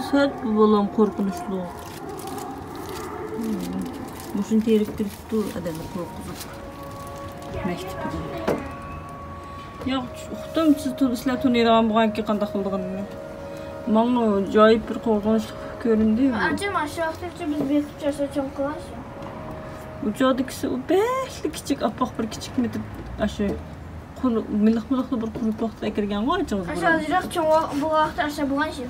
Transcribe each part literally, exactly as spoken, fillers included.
سەت بۇ بالام قورقۇنچلۇق. مۇشۇنى تېرىپ كىرىپتۇ، ئادەمنى قورقۇزۇپ. مەكتىپىدىن. ياق، ئۇقتۇم، سىز تۇ-، سىلەر تونۇيدىغان بولغانكى قانداق بولىدىغىنىنى. ماڭا ئاجايىپ بىر قورقۇنچلۇق كۆرۈندى. ئاچام، ئاشۇ ۋاقىتقىچە بىز بېقىپ چىقسا چوڭ قىلارشۇ. ئۇ چاغدىكىسى ئۇ بەكلا كىچىك، ئاپئاق بىر كىچىك مېتىپ، ئاشۇ قۇر-، مىلىق-مىلىقلا بىر قۇرۇپ ۋاقىتتا ئەكىرگەنغۇ ئاچىڭىز ئاشۇ بىلەن. ئازراق چوڭ بولغان ۋاقىتتا ئاشۇ بولغان شۇ.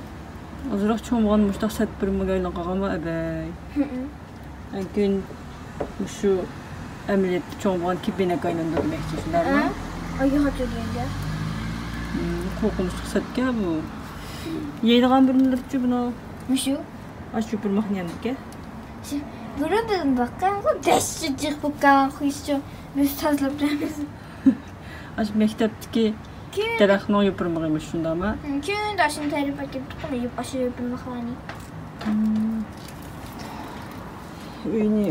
ئازراق چوڭ بولغان مۇشتاق سەت بىر مۇگايلىق قالغانمۇ ئەبەي. ھىم. لېكىن مۇشۇ ئەمەلىيەتتە چوڭ بولغان كېپىنەك ئايلاندۇرماقچى شۇنداقمۇ؟ ھە؟ ئايا قاچا دېگەندە. ھىم، قورقۇنچلۇق سەتكەن بۇ. يەيدىغان بىر نېمىلىرىچۇ بۇنىڭ؟ مۇشۇ. ئاشۇ يوپۇرماقنى يەمدىكەن. شۇ، بۇنى بىلمەي باققانغۇ، دەشت جىق بولغان قويۇشچۇ. بىز تازىلاپ تۇرىمىز. ئاشۇ مەكتەپتىكى كۈن دەرەخنىڭ يوپۇرمىقى مۇشۇ شۇنداقمۇ؟ كۈندە ئاشۇنى تەرىپ ئەكېلىپ تۇرۇپ، ئاشۇ يوپۇرماقلارنى. ھىم. ئۆينى،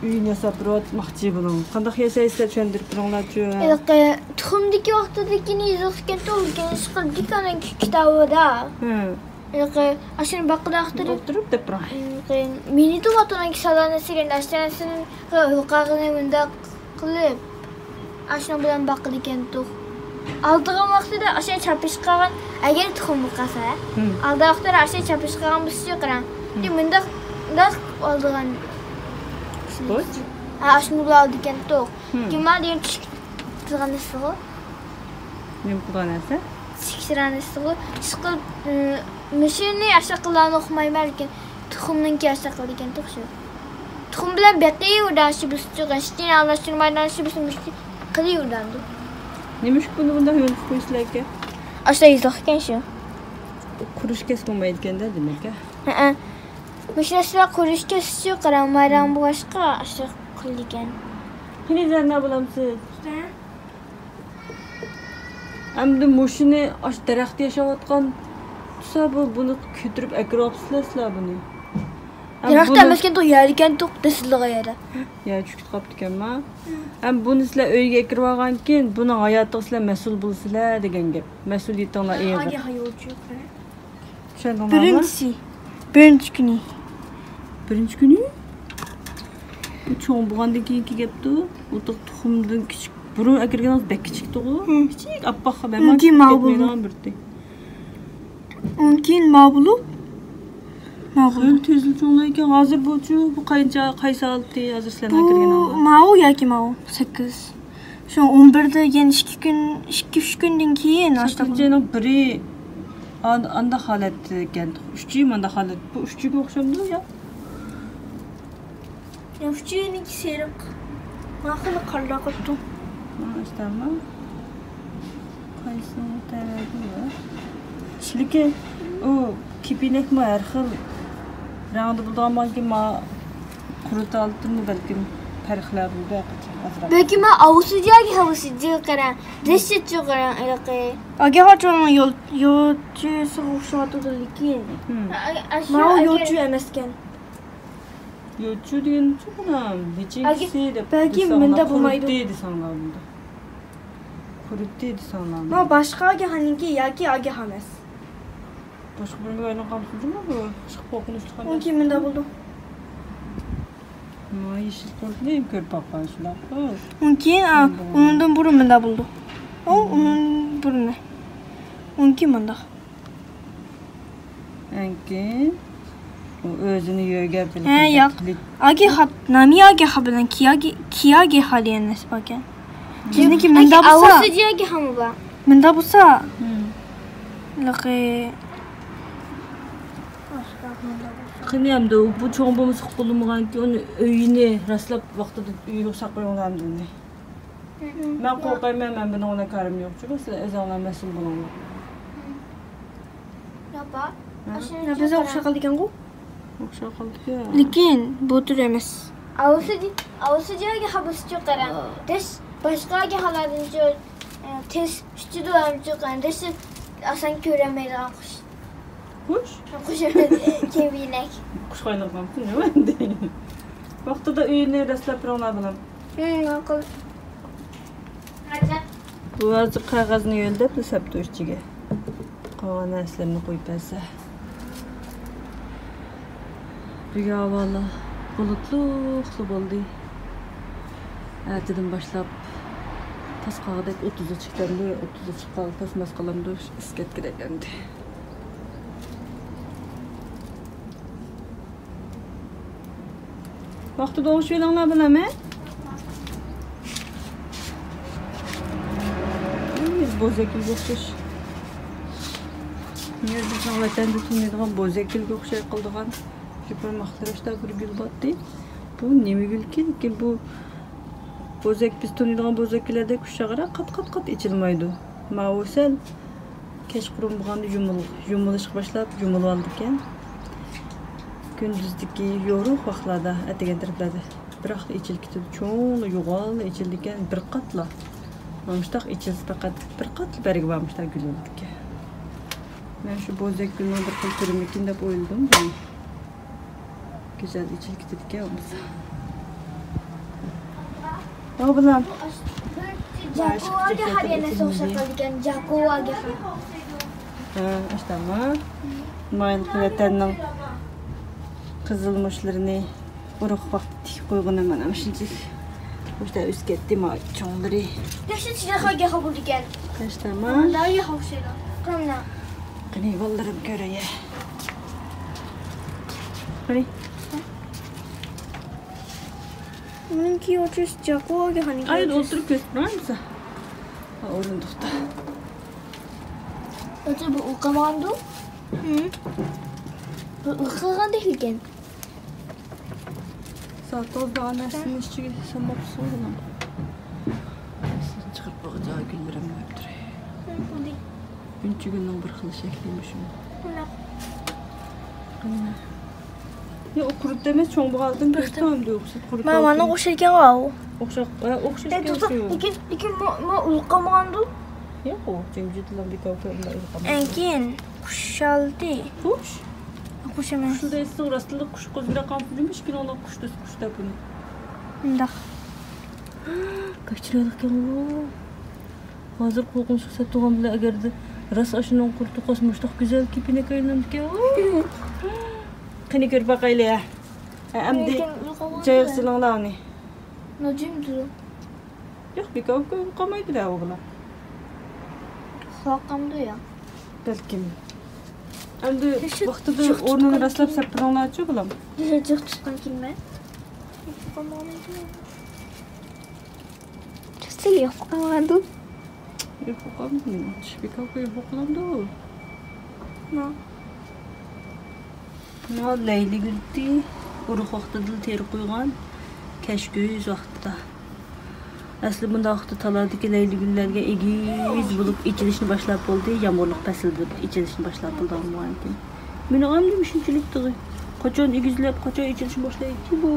ئۆينى ياساپ بېرىۋاتماقچى بۇنىڭ. قانداق ياسايسىلەر، چۈشەندۈرۈپ بېرىڭلارچۇ. ھېلىقى تۇخۇمدىكى ۋاقتىدىكىنى يېزىقكەن تۇغ، ئىككىنچى قىلدىكى ئانىڭ كىتابىدا. ھە. ھېلىقى ئاشۇنى باققىدا ئاختۇرۇپ. ئولتۇرۇپ دەپ بېرىڭ. ھېلىقى مېنى تۇغۇۋاتقان كىسالانى سېگەن ئاشتانىسىنىڭ ھېلىقاغىنى مۇنداق قىلىپ، ئاشۇنىڭ بىلەن باقىدىكەنتۇق. ئالدىغان ۋاقتىدا ئاشۇ چاپىشقا قالغان، ئەگەر تۇخۇم بولغان بولسا، ھىم. ئالدىغان ۋاقتىدا ئاشۇ چاپىشقا قالغان بولسىچۇ قاراڭ. ھىم. دېمەك مۇنداق، مۇنداق ئالدىغان. سكوچ؟ ھە، ئاشۇنى بىلەن ئالدىكەنتۇق. ھىم. كېيىن مانا دېگەن تىك تۇرغان نېسىغۇ. نېمە قىلغان نەرسە؟ تىك تۇرغان نېسىغۇ. ئىشقىلىپ، ئىم، مۇشۇنى ئاشۇ قىلغاننى ئۇقمايمەن، لېكىن تۇخۇمنىڭكى ئاشۇ قىلىدىكەنتۇق شۇ. تۇخۇم بىلەن بېقىۋېرىدۇ، شۇ بىسچۇق، ھېچنېمە ئارىلاشتۇرمايدۇ، شۇ بىسنى مۇشۇ قىلىۋېرىدۇ. نېمىشقا بۇنى بۇنداق يۆنىتىپ قويىسىلەركەن؟ ئاشۇ يېزىقكەن شۇ. قۇرۇش كەس بولمايدىكەن-دە، دېمەك. ھەئە. مۇشۇ نەرسىلەر قۇرۇش كەسچۇ، قاراڭ، مايرام بولغاچقا، ئاشۇ قىلىدىكەن. قېنى، زەرنە بالام سىز؟ ئەمدى مۇشۇنى ئاشۇ دەرەختە ياشاۋاتقان تۇرسا، بۇ، بۇنى كۆتۈرۈپ ئەكىرىۋاپسىلەر سىلەر بۇنى. ھەم دەرەختە بۇنى ئەمەسكەنتۇق، يەردىكەنتۇق، دەسسىلىغان يەردە. يەر چۆكۈپ قاپتىكەنما؟ ھەم بۇنى سىلەر ئۆيگە ئەكىرىۋالغانكىن، بۇنىڭ ھاياتىغا سىلەر مەسئۇل بولىسىلەر دېگەن گەپ. مەسئۇلىيىتىڭلار ئېغىر. بىرىنچىسى. بىرىنچى كۈنى. بىرىنچى كۈنى؟ بۇ چوڭ بولغاندىن كېيىنكى گەپتۇ. ئۇ تۇخۇمدىن كىچىك. بۇرۇن ئەكىرگىنىڭىز بەك كىچىكتىغۇ. ھىم. كىچىك، ئاپئاق خەۋەر. ئۇنىڭ كېيىن ماۋۇ بولدى. ئۇنىڭ كېيىن ماۋۇ بولۇپ، ماۋۇ بولدى. خېلى تېزلا چوڭلايدىكەن. ھازىر بۇچۇ، بۇ قانچە، قايسى ھالىتى؟ ھازىر سىلەرنىڭ ئەكىرگىنىڭىز. بۇ ماۋۇ ياكى ماۋۇ؟ سەككىز. شۇ ئون بىردىن كېيىن ئىككى كۈن، ئىككى، ئۈچ كۈندىن كېيىن ئاشۇنداق. سەككىزىنچى ئاينىڭ بىرى ئان-، ئانداق ھالەتتىكەن. ئۈچى مانداق ھالەت. بۇ ئۈچىگە ئوخشامدۇ يا؟ يا ئۈچىنىڭكى سېرىق. مانا خېلى قارىداپ قاپتۇ. ھە، ئىشتەمە. قايسىنى تەۋەدى يا؟ لېكىن ئۇ كېپىنەكمۇ ھەر خىل رەڭدە بولىدىغان بولغانكىن، ما قۇرۇتالتىمۇ بەلكىم پەرقلەر بولىدۇ ئازراق. بەلكىم ما ئاۋۇسىدىياگە ھاۋۇسىدىيا قاراڭ. دەھشەتچۇ قاراڭ، ھېلىقى. ئاگاھاچۇنىڭ يول، يولچىسىغا ئوخشاۋاتىدۇ، لېكىن. ھىم. ئا-، ئا-، شۇ ماۋۇ ئەگەر يولچۇ ئەمەسكەن. يولچۇ دېگەنچۇ بۇنىڭ لىچىنكىسى دەپ بەلكىم دېسەڭلار، مۇنداق بولمايدۇ. قۇرۇتى دېسەڭلار بۇندا. قۇرۇتى دېسەڭلار. ما باشقا ئاگاھانىڭكى ياكى ئاگاھ ئەمەس. باشقا بىر ئايلانغان جۇمۇ بۇ. باشقا قورقۇنچلۇق ئەمەس. ئۇنىڭكى مۇنداق بولىدۇ. ما يېشىل قۇرۇتنى كۆرۈپ باققان شۇنداققۇ. ئۇنىڭكى، ئا، ئۇنىڭدىن بۇرۇن مۇنداق بولىدۇ. ئۇ، ئۇنىڭدىن بۇرۇن. ئۇنىڭكى مۇنداق. ئەنكىن ئۇ ئۆزىنى يۆگەپ ھە، ياق. ئاگىھا، نامى ئاگىھا بىلەن كىياگى-، كىياگىھا دېگەن نەرسە باركەن. بىزنىڭكى مۇنداق بولسا، ئاۋۇسىدىياگىھامۇ بار. مۇنداق بولسا، ھىم. لىقى. قېنى ئەمدى بۇ چوڭ بولمىسا قۇلىمىغانكى، ئۇنى ئۆيىنى راسلاپ ۋاقتىدا ئۆيگە ساقلايدىغان ئەمدى ئۇنى. مەن قورقايمەن، مەن بۇنىڭ بىلەن كارىم يوق. چۈنكى سىلەر ئۆزۈڭلار مەسئۇل بولۇڭلار. ياپا. ھە؟ بىزگە ئوخشاپ قالىدىكەنغۇ؟ ئوخشاپ قالىدىكەن. لېكىن بۇ تۈر ئەمەس. ئاۋۇسىدى-، ئاۋۇسىدىياگە خابىسىچۇ قاراڭ. تېز باشقا گەھالادىنچۇ، ئە، تېز ئۇچىدۇ ئەمچۇ قاراڭ. تېز ئاسان كۆرەلمەيدىغان قۇش. قۇش؟ قۇش ئەمەس، كېپىنەك. قۇشقا ئايلانغانمىسۇن نېمە ئەمدى؟ ۋاقتىدا ئۆيىنى رەتلەپ بېرىڭلار بالام. ھىم، ماقۇل. بۇ ھازىر قەغەزنى يۆلدەپلا سەپتۇ ئىچىگە. قالغان نەرسىلەرنى قويۇپ بەرسە. بۈگۈن ھاۋالار بۇلۇتلۇقلا بولدى. ئەتىدىن باشلاپ تاس قالغۇدەك ئوتتۇزغا چىقتى، ئوتتۇزغا چىققان تاس ماس قالامدۇ، ئىسسىپ كەتكۈدەك ئەمدى. ۋاقتىدا ئوڭشىۋېلىڭلار بىلەن، ھە؟ بوزەكىلگە ئوخشاش. مېنىڭ بىزنىڭ ۋەتەندە تونۇيدىغان بوزەكىلگە ئوخشاش قىلىدىغان شۇ بىر ماختىراشتا بىر گۈل بارتى. بۇ نېمە گۈلكىن؟ لېكىن بۇ بوزەك، بىز تونۇيدىغان بوزەكلەردەك ئۇششاقراق قات، قات، قات ئېچىلمايدۇ. ماۋۇ سەل كەچقۇرۇن بولغاندا يۇمۇل-، يۇمۇلۇشقا باشلاپ، يۇمۇلۇۋالىدىكەن. كۈندۈزدىكى يورۇق ۋاقىتلاردا، ئەتىگەن تەرەپلەردە بىراقلا ئېچىلىپ كېتىدۇ. چوڭلا، يوغانلا ئېچىلىدىكەن، بىر قاتلا. مانا مۇشتاق ئېچىلسا، پەقەت بىر قاتلا بەرگى بار مۇشتاق گۈل بولىدىكەن. مەن شۇ بوزەك گۈلنىڭ بىر خىل تۈرىمىكىن دەپ ئويلىدىم. گۈزەل ئېچىلىپ كېتىدىكەن بولمىسا. ئۇ بىلەن جاكوۋاگە قارىغاندا ئوخشاپ قالىدىكەن، جاكوۋاگە. ھە، ئاشتاما. مايلىق ۋەتەننىڭ قىزىل مۇشلىرىنى ئۇرۇق ۋاقتى تىكىپ قويغىنى مانا مۇشۇنچە. مۇشتا ئۆسۈپ كەتتى، ما چوڭلىرى. تەكشى چىراغغا قويغان بولىدىكەن. ئاشتاما. مۇنداق ياخشى ئوخشايدۇ. قانا. قېنى، بالىلىرىم كۆرەي. قېنى. بۇنىڭكى ئوچۇش جاقۇ ئالغان. ئايدا ئولتۇرۇپ كۆرسىتىپ بېرەمسە؟ ھا، ئورۇندۇقتا. ئۆزى بۇ ئۇخلىمىغاندۇ؟ ھە. بۇ ئۇخلىغاندەك ئىكەن. سائەت توققۇزدا ئاناسىنىڭ ئىچىگە سالماپسىغۇ بۇنى. چىقىرىپ باققىچە گۈللىرىم بولۇپ تۇرۇي. ھە، بولدى. ئۈنچە گۈلنىڭ بىر خىل شەكلى مۇشۇ. مۇنداق. قېنى. يا، ئۇ قۇرۇتتا ئەمەس، چوڭ بولغاندىن كۆرسىتىمەن ئەمدى ئوخشاپ قۇرۇتتا. مانا ماڭا ئوخشايدىكەن ئاۋۇ. ئوخشاپ، ئە، ئوخشاش ئە، توختاڭ، لېكىن، لېكىن ما، ما ئۇخلىمىغاندۇ؟ ياق، ئۇ جىمجىتلا بىكاۋكا ئۇخلىمىغان. ئەنكىن، قۇش چالدى. قۇش؟ قۇش ئەمەس. قۇشنى دەيسىز، راستلا قۇش قوزغىراق قالمىسۇن، نېمە ئىش كېلىڭلار قۇش دەس، قۇش دەپ بۇنى. مۇنداق. كاچىرايلىقكەنغۇ. ھازىر قورقۇنچلۇق سەت تۇغان بىلەن ئەگەردە راست ئاشۇنىڭ قۇرۇتى قالسا مۇشتاق گۈزەل كېپىنەككە ئايلىنامدىكەن. قېنى كۆرۈپ باقايلى. ھە، ئەمدى لېكىن ئۇخلىغان جايغا سېلىڭلار ئۇنى. ناجىم تۇرۇ. ياق، بىكاۋكا قالمايدۇ دە ئۇ بىلەن. ئۇخلاپ قالمىدۇ يا. بەلكىم. ئەمدى ۋاقتىدا ئورنىنى راسلاپ سەپ بېرىڭلارچۇ بالام. جىق تۇتقان كېلمە. چۈشتە يوق قالغاندۇ. يوق قالمىدى. چۈشۈپ كالكا يوق قالامدۇ. ما. ما لەيلى گۈلتى ئۇرۇق ۋاقتىدىلا تېرىپ قويغان. كەچ كۈز ۋاقتىدا. ئەسلى بۇنداق ۋاقىتتا تالاردىكى لەيلى گۈللەرگە ئېگىز بولۇپ ئېچىلىشنى باشلاپ بولدى. يامغۇرلۇق پەسىلدە ئېچىلىشنى باشلاپ بولىدىغان بولغانىكەن. مېنىڭ ئەمدى مۇشۇنچىلىك تېخى. قاچان ئېگىزلەپ، قاچان ئېچىلىشنى باشلايدىكى بۇ؟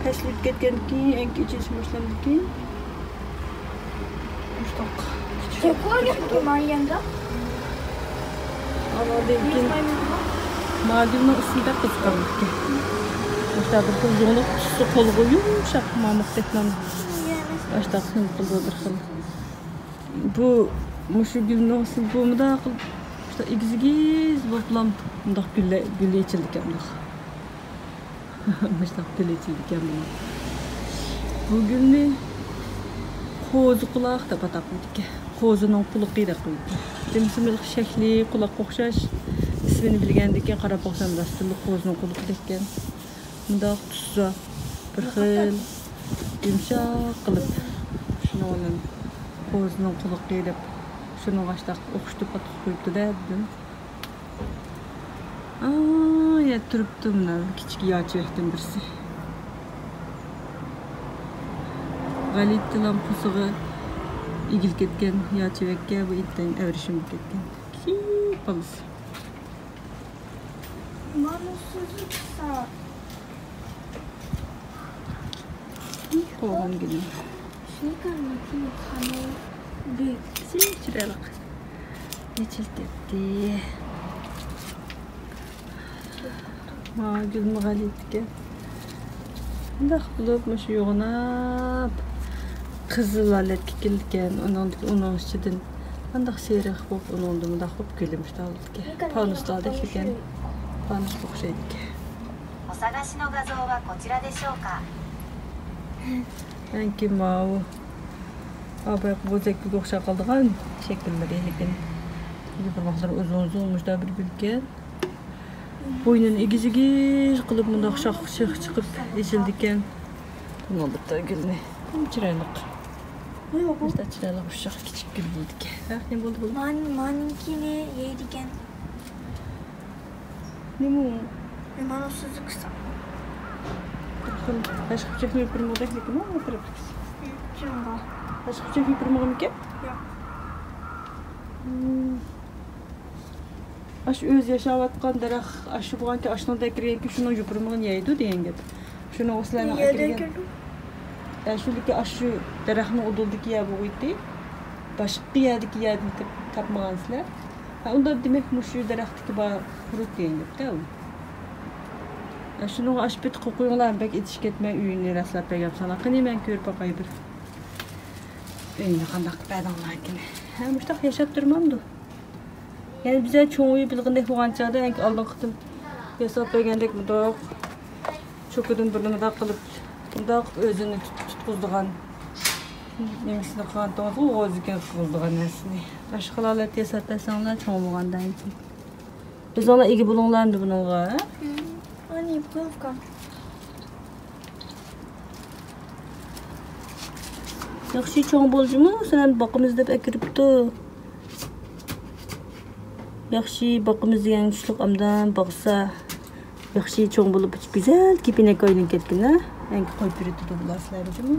پەسلى ئۆتۈپ كەتكەندىن كېيىن، ئەنكى ئېچىلىشنى باشلامدىكىن؟ مۇشتاق. جاكۇۋا گەپكە مايەندە. ئاناندىن كېيىن ماگىلنىڭ ئىسمى بەك قىزىقارلىقكەن. مۇشتاق بىر خىل يۇڭلۇق تۈسى، قولىغا يۇمشاق مامۇقتەك نان. ئاشتاق سىنىپ قىلىدۇ بىر خىل. بۇ، مۇشۇ گۈلنىڭ ئىسمى بۇ مۇنداق قىلىپ، مۇشتاق ئېگىز-ئېگىز بولۇپلا مۇنداق گۈل، گۈل ئېچىلىدىكەن مۇنداق. مۇشۇنداق گۈل ئېچىلىدىكەن بۇ. بۇ گۈلنى قوزا قۇلاق دەپ ئاتاپ قويىدىكەن. قوزىنىڭ قۇلىقى دەپ قويىدىكەن. دېمىسە، بىر شەكلى قۇلاققا ئوخشاش. ئىسمىنى بىلگەندىن كېيىن قاراپ باقسام، راستتىنلا قوزىنىڭ قۇلىقىدەككەن. مۇنداق تۇتسا، بىر خىل يۇمشاق قىلىپ، شۇنىڭ بىلەن قوزىنىڭ قۇلىقى دەپ، شۇنىڭغا شۇنداق ئوخشىتىپ ئاتىقىپ قويۇپتۇ-دە، دېدىم. ئا، يەتتە تۇرۇپتۇ مانا كىچىك يا چىۋەكتىن بىرسى. غەلىتىلام قورسىقىغا ئېگىلىپ كەتكەن يا چىۋەككە بۇ ئىتتەن ئەۋرىشىم بولۇپ كەتكەن. كىچىك بالىسى. مانا سۈزۈك سا. قوغۇن گۈلى. شۇنى كۆرمىدىم، خانىم. بۈك. چىرايلىق. ئېچىلىپ كەتتى. ما گۈلمۇ غەلىتىكەن. مۇنداق بولۇپ، مۇشۇ يوغىناپ، قىزىل ھالەتكە كېلىدىكەن. ئۇنىڭدىكى، ئۇنىڭ ئىچىدىن مۇنداق سېرىق بولۇپ، ئۇنىڭدىن مۇنداق بولۇپ، گۈلى مۇشۇنداق بولىدىكەن. پانۇسلاردەك ئىكەن. پانۇسقا ئوخشايدىكەن. 探しの画像はこちらでしょうか؟ ئەنكى ماۋۇ. ئا، بايىقى بوزەككە ئوخشاپ قالىدىغان شەكىللىرى، لېكىن يوپۇرماقلىرى ئۇزۇن ئۇزۇن مۇشۇنداق بىر گۈلكەن. بوينىنى ئېگىز ئېگىز قىلىپ مۇنداق شاخ شېخ چىقىپ ئېچىلىدىكەن. بۇنىڭ بىتتە گۈلنى. چىرايلىق. مۇشۇنداق چىرايلىق ئۇششاق كىچىك گۈل بولىدىكەن. ھە، نېمە بولدى بۇ؟ مان-، مانكىنى يەيدىكەن. نېمە ئۇ؟ مانا سۈزۈك سا. بىر خىل تاشقى پۇچاق يوپۇرمىقىدەك لېكىن ئۇ ئەتراپتىكىسى. شۇنىڭغا. تاشقى پۇچاق يوپۇرمىقىمىكەن؟ ياق. مم. ئاشۇ ئۆزى ياشاۋاتقان دەرەخ، ئاشۇ بولغانكى ئاشۇنىڭ دەكرىگەنكى شۇنىڭ يوپۇرمىقىنى يەيدۇ دېگەن گەپ. شۇنىڭ سىلەرنىڭ ئەكىرگەن. ئە، شۇ لېكىن ئاشۇ دەرەخنىڭ ئۇدۇلىدىكى يەر بولغىيتى. باشقا يەردىكى يەردىن تاپ-، تاپمىغانسىلەر. ھە، ئۇندا دېمەك، مۇشۇ دەرەختىكى بار قۇرۇت دېگەن گەپتە ئۇ. ھە، شۇنىڭغا ئاشۇ پېتى قوقۇيۇڭلار، بەك ئېتىش كەتمەي ئۆيىنى رەتلەپ بەرگەپسەن. قېنى، مەن كۆرۈپ باقاي بىر. ئۆينى قانداق قىلىپ بەردىڭلاركىن. ھە، مۇشتاق ياشاپ تۇرمامدۇ؟ يەنى بىزە چوڭ ئۆي بىلغىنىدەك بولغان چاغدا، ئەنكى ئالدىنقى قېتىم ياساپ بەرگەندەك مۇنداق چوكىدىن بىرنى مۇنداق قىلىپ، مۇنداق قىلىپ ئۆزىنى تۇت-، تۇتقۇزىدىغان. نېمىسىنى قىلغانتىڭىزغۇ، غوزىكىنى قىلغۇزىدىغان نەرسىنى. ئاشۇ خىل ھالەتتە ياساپ بەرسەڭلار، چوڭ بولغاندا ئەنكى. ئۆزۈڭلار ئىگە بولۇڭلار ئەمدى بۇنىڭغا، ھە؟ ئانى، بۇ ئۇكام. ياخشى چوڭ بولدىمۇ؟ سەن باقىمىز دەپ ئەكىرىپتۇ. ياخشى باقىمىز دېگەن كۈچلۈك ئامدان باقسا. ياخشى چوڭ بولۇپ، گۈزەل كېپىنەككە ئايلىنىپ كەتكىنە. ئەنكى قويۇپ بېرىدۇ بۇلار سىلەرگە جۇمۇ.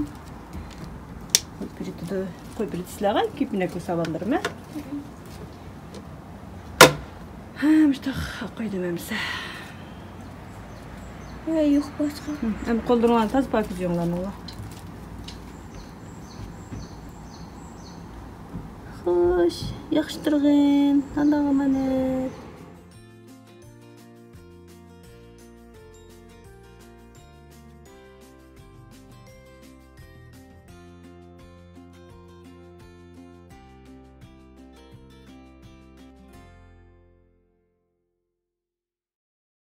قويۇپ بېرىدۇ. قويۇپ بېرىدۇ سىلەرگە كېپىنەك ساۋانلىرىم، ھە؟ ھە، مۇشتاق قويدۇم ئەمسە. ۋە يوق باشقا. ھە، ئەمدى قوللىرىڭلارنى تازا پاكىز يۇيۇڭلار ماڭا. خوش، ياخشى تۇرغىن. ئاللاغا ئامانەت.